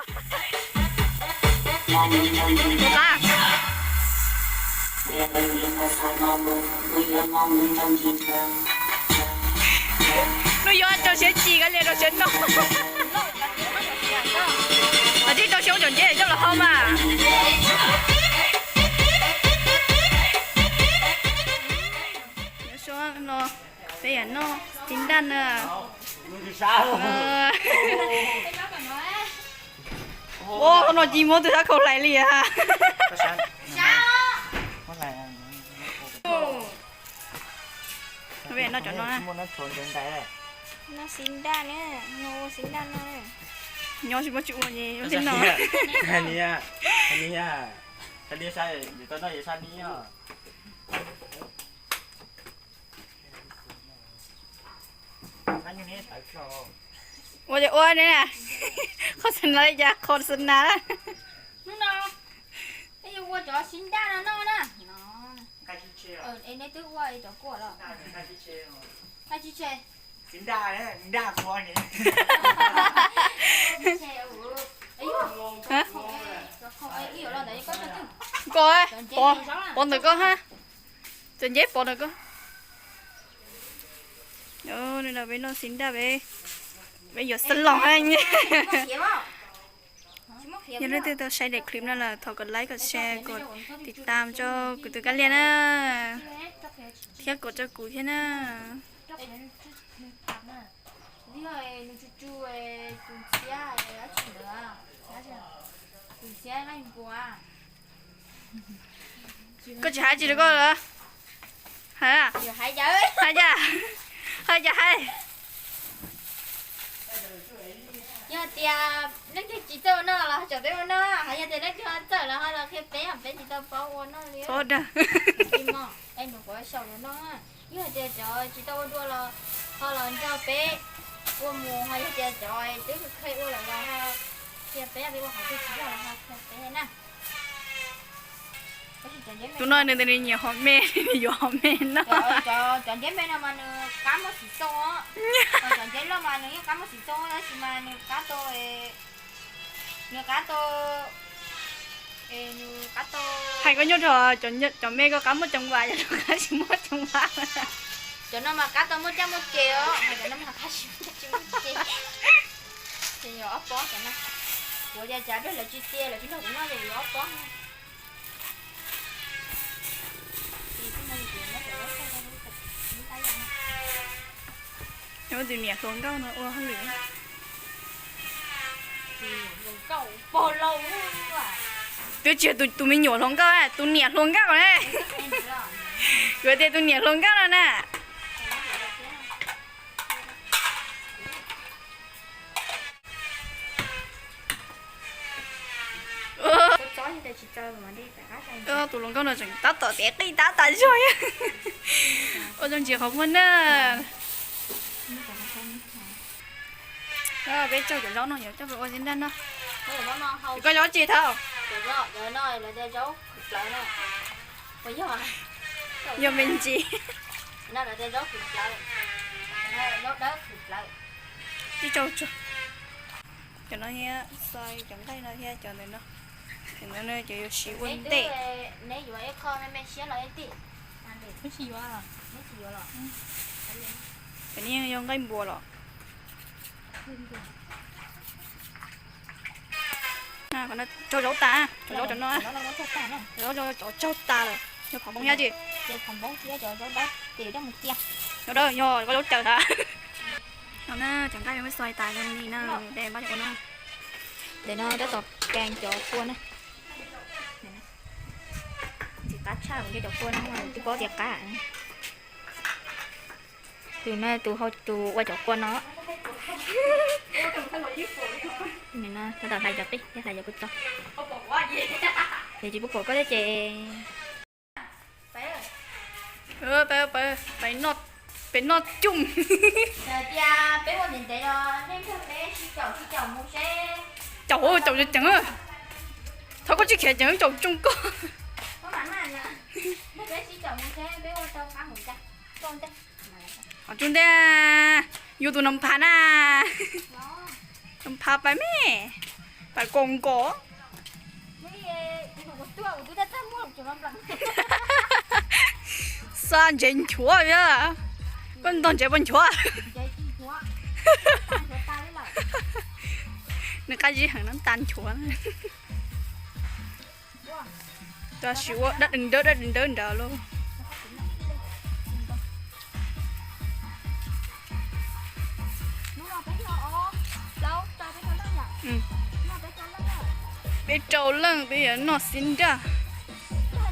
Hnub yuav rau siab tsis koj li rau siab no. Los tib rau siab ua tsaum nceb coj los hau mas. Peb yam noj txiv ntaj na. Ua no ci muab tus sab khau hlais li ha. Peb yam noj cov no na. Noj xiv ntaj na, noj xiv ntaj no. Nyob tsis muaj tsis ua li no. Ua li ua ne, qhov xwm na li cas qhov xwm na. Hnub no peb yuav ua cov xiv ntaj no noj na. Neb twb ua cov kuaj los? Koj, pov ntawm koj ha. Txawm nceb pov ntawm koj. Peb noj xiv ntaj, peb yuav xab los. Yog leej twg tau saib daim clip no lawm thov kom like, kom share, kom tiv tam rau kuv tus kab lias na, thiab kom rau kuv thiab na. Koj tsis hais tsis rau koj los? Hais, hais cas, hais cas hais. Yog tias leej twg tsis txawj ua noj los tsom peb ua noj, ho yog tias leej twg txawj los ho los qhia peb, peb tsis tau paub ua noj li. Txhob dag. Es nws kuv sau los noj, yog tias cov tsis tau ua dua los ho los nrog peb ua mus, ho yog tias cov twb kheev ua lawm los ho qhia peb, peb ua qhov twg tsis yog los ho qhia peb na. Tus no nws tias nws nyiam hom me, nws yuav hom me no. Cov nceb me no mas nws qab muaj xim txoo, cov nceb loj mas nws yeej qab muaj xim txoo tab sis mas nws qab tau, nws qab tau, nws qab tau. Hais koj nyuaj rau cov me koj qab muaj coo vam, cov no qab tsis muaj coo vam. Cov no mas qab tau muaj caj muaj ces os, cov no mas qab tsis muaj caj tsis muaj ces. Ces yuav ob pob cov no. Kuv tias cas lawv tsis cia lawv tsis nrog kuv noj ces yuav ob pob. Tus niam hluas nkauj no ua hauj lwm. Twb tsis yog tus me nyuam hluas nkauj, tus niam hluas nkauj na. Kuv tias tus niam hluas nkauj no na. Tus hluas nkauj no tseem tab tom tiav qij tab tas zog. Ua zoo ntsis qhov muag na. Peb tsau cov zaub no yuav coj ua xiv ntaj noj. Koj zaub tsis thaum. Yog me ntsis. Tib tsau tsuag. Cov no thiab, xo cov nqaij no thiab cov ntawm no. Cov no cov yuav siv ua ntej. Cov no yog nqaij npua los? Tsau zaub tas, tsau zaub cov no, zaub cov tsaug tas lawm, yog phom npoo thiab tsis? Yog, yog koj zaub caws tas. No na, cov nqaij peb xo tas zoo li na, peb npaj cov kua no. Ntawm no tab tom kees cov kua na. Ntxim qab tshaj, cov kua no twb paub tias qab. Tus no tus hau tus ua cov kua no. Tab tom hlais cov qij thiab hlais cov kua txob. Ces tsis pub pom koj thiab ces. Peb noj cooj. Caum, caum ceev. Thov koj tsis khiav ceev, caum cooj koj. Qhov tsuj ntej, yus tus noo phav na. Noo phav pais me. Pais koom nkaus. Xa ntsev nchuav, koj ntog ntsev puas nchuav? Nws qab zib heev no tas nchuav. Tab sis ua dab dawb dawb dawb nrad lauj. Peb rau leej peb yuav noj xib nraj.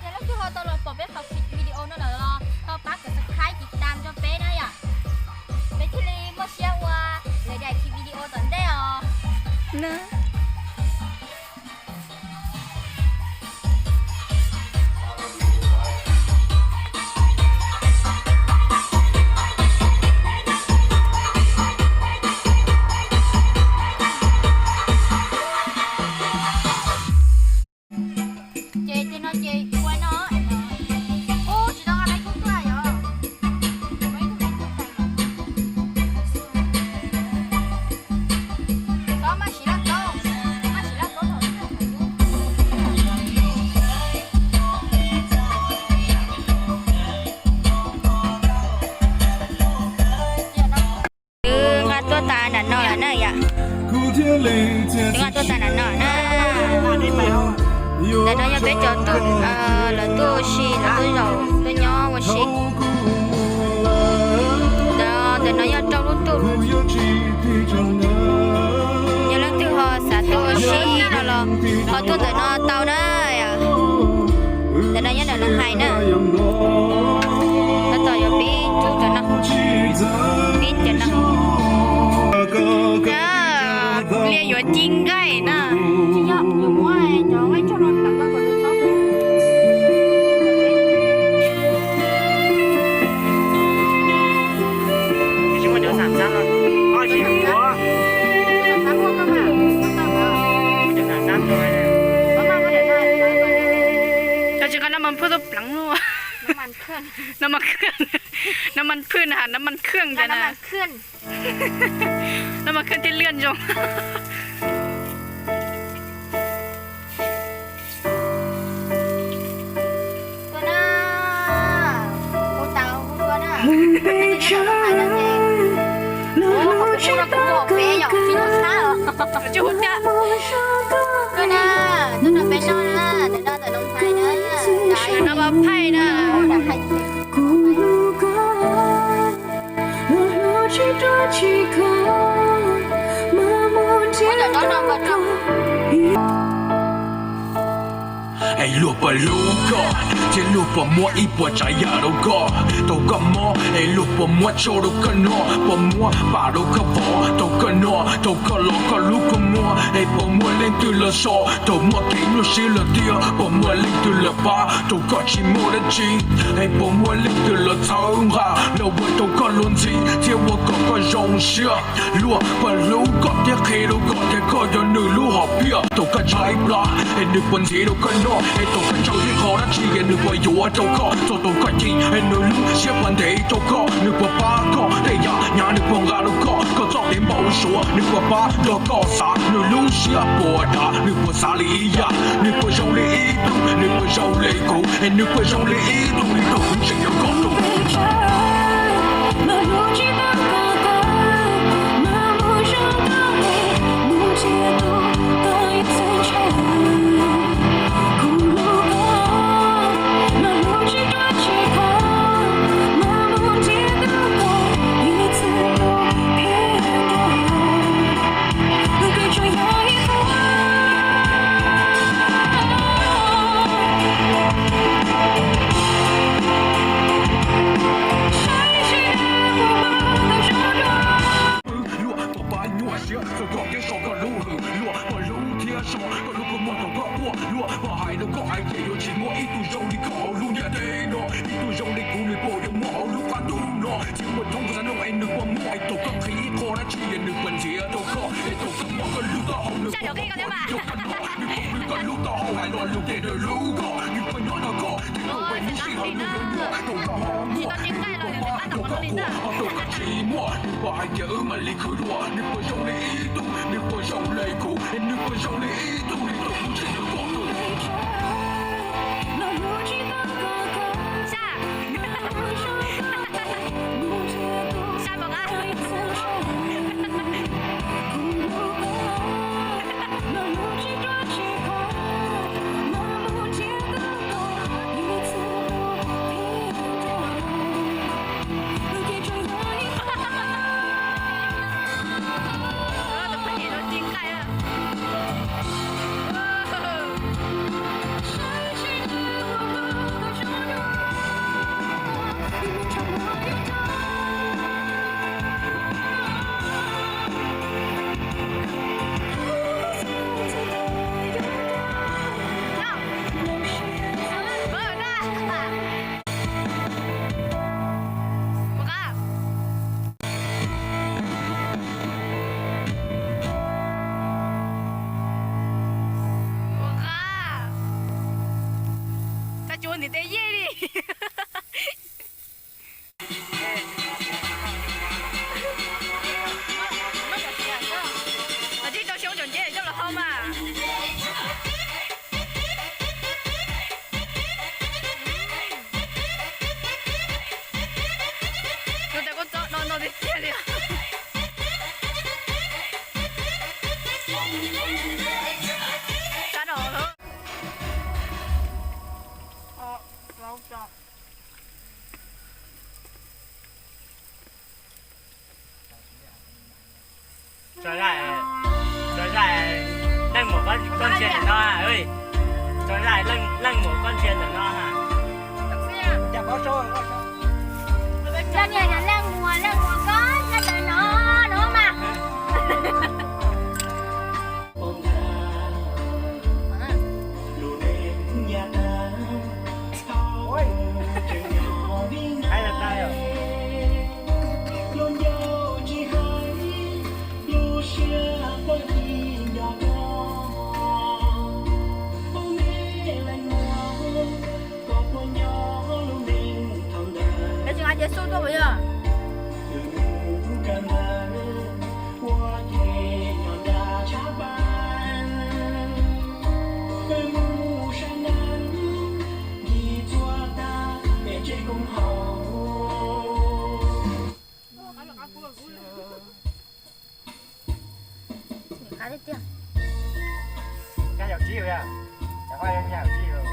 Leej twg ho tau los pom peb qhov video no lawm los tau pab subscribe tiv tam rau peb na yom. Peb thiaj li muaj siab ua lawv daim video tom ntej os. Ces tej no ces ua no, ub, tsis tau nqa maiv kub tuaj yom. Twb nqa tuaj tas nram no lawm na yom. Twb nqa tuaj tas nram no na. Ntawm no yog peb cov tub, lawv tuaj ua si, lawv tuaj zaum tuaj nyob ua si. Ntawm no yog rau lub ntuj. Yog leej twg ho xav tuaj ua si no los ho tuaj ntawm no tau na. Ntawm no nyob ntawm Looj Hais na. Tab tom yuav pib cub cov no, pib cov no. Kuv li yuav ci nqaij na. Cov tsis nqa nab mas phwj tuaj pleev luaj. Nab mas khwj, nab mas khwj, nab mas khwj cas na. Nab mas khwj thiaj liaj zoo. No pab phaij na. Es luag puas hlub koj, thiab luag puas muab ib puas tsav yam rau koj, tau koj mob, es luag puas muab tsau rau koj noj, puas muab pam rau koj pov, tau koj noj, tau koj los koj lub kua muag, es puas muaj leej twg los so, tau muaj kev nyuaj siab lawm tiag, puas muaj leej twg los pab, tau koj tsis muaj dab tsi, es puas muaj leej twg los txhawb nqa, los ua rau koj luag ntxhi, thiab ua kom koj zoo siab. Luag puas hlub koj thiab qhia rau koj tias koj yog nws lub hom phiaj, tau koj tshaib plab, es nws puas ntxiv rau koj noj, es tau koj tshaib ib qho dab tsi, es nws puas yuav rau koj, txog tau koj chim, es nws lub siab puas ntev rau koj, nws puas pab koj tej yam nyhav, nws puas nqa rau koj, koj txoj kev npau suav, nws puas pab nrog koj xav, nws lub siab puas dav, nws puas xav li ib yam, nws puas zoo li ib tug, nws puas zoo li kuv, es nws puas zoo li ib tug, li tug kuv tseem yog koj tug. Luag puas pab nyuaj siab txog koj thiab so koj lub hwm, luag puas hlub thiab so koj lub kua muag thaum koj quaj, luag puas hais rau koj hais tias yuav tsis muaj ib tug zoo li koj hauv lub ntiaj teb no, ib tug zoo li kuv nws puas yuav muaj hauv lub qab ntuj no, tsis muaj thoob xav nug es nws puas muaj, es thaum koj qhia ib qho dab tsi es nws puas ntxiv rau koj, es thaum koj mob koj lub taub hau nws puas muaj, nws puas pw koj lub taub hau hais lo lus tias nws hlub koj, nws puas nyob nrog koj, thiab thaum peb lub sij hawm nws yuav nyuaj, thaum koj ho muaj, nws puas pab nrog Nws puas zoo li kuv, nws puas zoo li ib tug, nws puas zoo li kuv, nws puas zoo li ib tug li tug kuv tseem nws pom nws. Sab, sab mos qab. Tsuas ntim tes yeej li. Tib tau xyoob tseem nce coj los hau mas. Tus tes koj txob no no tiag tiag li. Sab no. Tso zaj, tso zaj leej muam koj ntsia ntawm no, tso zaj leej muam koj ntsia ntawm no. Leej muam, leej muam koj ntsia ntawm no, no mas. Tab sis nqa cia xub tuaj puas yog? Qab tiag tiag. Nyaj yaum tsib yus, cov qab nyaj yaum tsib yus.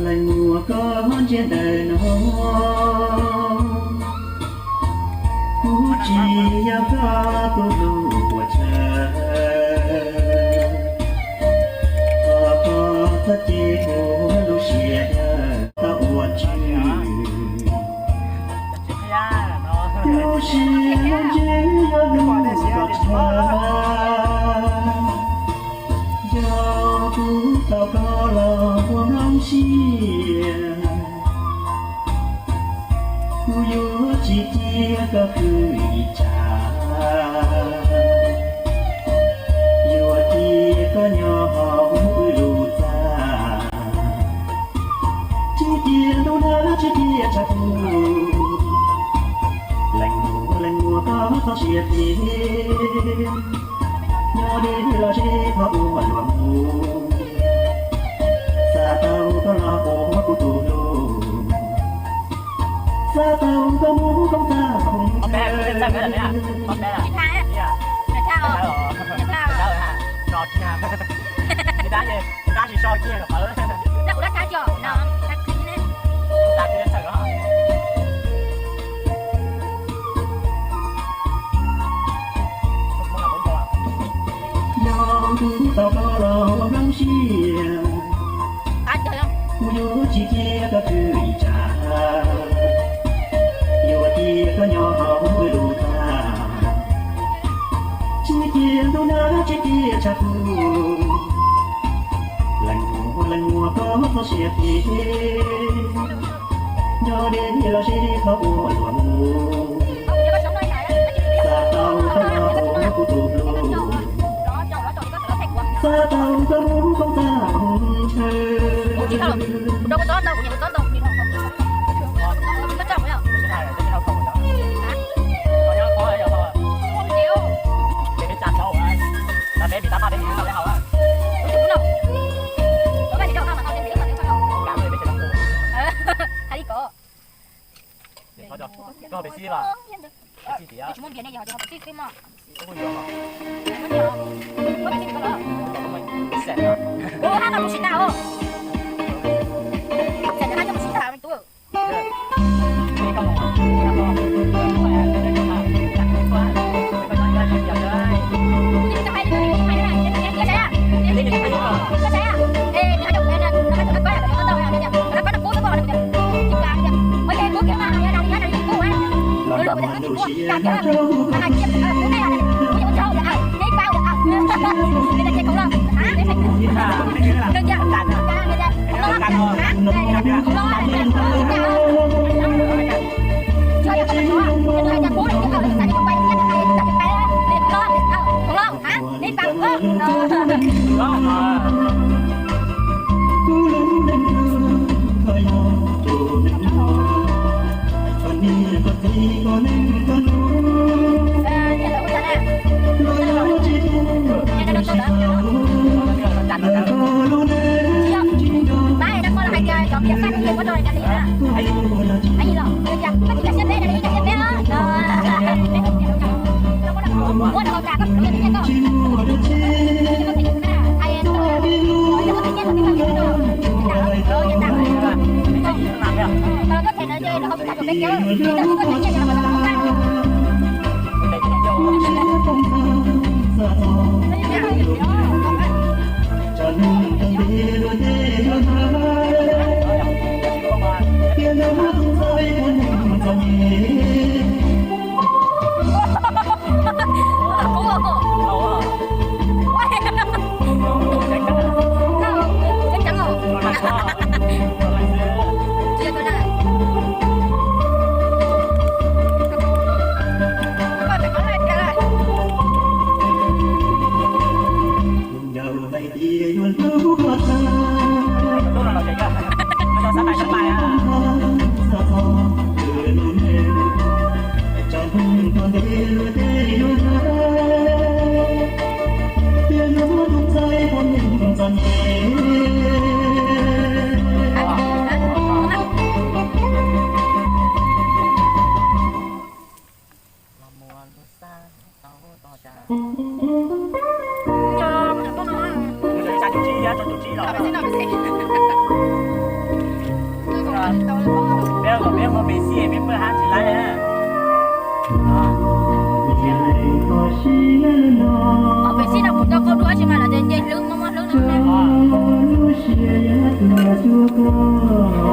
Leej muam koj ntsia ntawm no, kuv tsis yog koj tus hlub puas tsawg, thov koj txhob cia kuv lub siab dawb tau ua tswv. Lub siab lub ntsws yog lub koj tshav, yog kuv tau koj los ua nplooj siab, kuv yuav tsis cia koj khwv li cas, yuav cia koj nyob hauv wb lub txaj. Tsis cia ntuj nag tsis cia tshav kub, leej muam leej muam koj txoj sia tiag, nyob deb los seb thov ua luag mus, xav tau koj los ua kuv tus hlub, xav tau koj mus koom tag khoom chaw. Yog kuv tau koj los ua nplooj siab, kuv yuav tsis cia koj khwv li cas, yuav cia koj nyob hauv wb lub txaj. Tsis cia ntuj nag tsis cia tshav kub, leej muam leej muam koj txoj sia Peb kom peb muaj pes xij peb pawg hab tsis laib na. Pes xij no kuv nco koj dua tsis mas lawv tias nce hlwb muaj muaj hlwb no.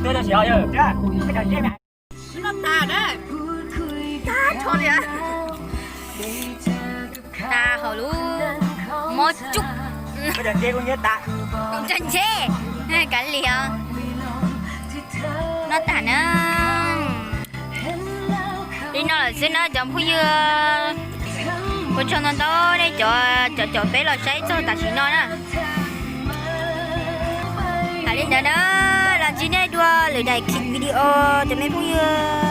Ib pliag, yog dag, kuv nyiam ne. Noj tas na, tag nrho li. Tas hauv lub mov cub. Ntse, kav liam. Noj tas na. Li no lawm xwb na cov phooj ywg. Ua tsaug ntau ntau nej cov, cov, cov peb los saib txog tam sim no na. Hais li ntawd na, los ntsib nej dua lwm daim video cov me phooj ywg.